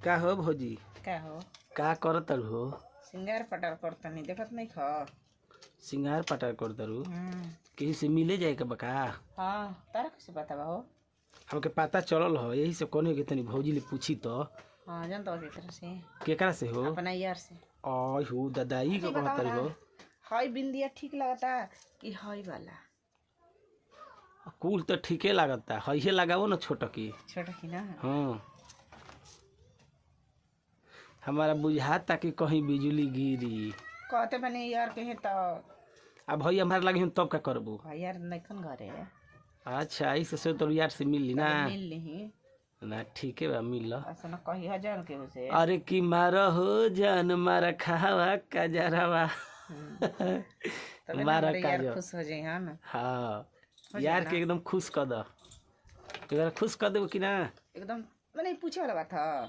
का हो भौजी? का हो? का करत हो? सिंगार पटार करतनी, देखत नहीं ख। सिंगार पटार करत रू? हम्म। केही से मिले जाए के बका? हाँ, तारा कैसे पता बा हो? हमके पता चलल हो, यही से कहने के तनी भौजी ले पूछी तो। हाँ, जान तो केकरा से। केकरा से हो? अपना यार से। आय हो दादा, ई का कहत हो? हई बिंदिया ठीक लगता कि हई वाला? कुल तो ठीके लागता, हईहे लगावो ना छोटकी। छोटकी ना? हाँ, हमारा बुझाता कि कहीं बिजली गिरी। कहते बने यार के तो। अब भई हमारे लगे तब का करबू? यार नइखन घरे। अच्छा, ऐसे से तो यार से मिल ली ना? मिल ली। ना ठीके बा, मिल ल। ऐसा ना कही जान के उसे। अरे की मारो हो जान, मारा खावा का जरावा। तबे ना मारा हमारे यार काजो। खुश हो जाई। हाँ ना? हाँ। हो जाई यार ना? के एकदम खुश कर दो, एकरा खुश कर देबो कि ना? एकदम, मैंने पूछे वाला बात है।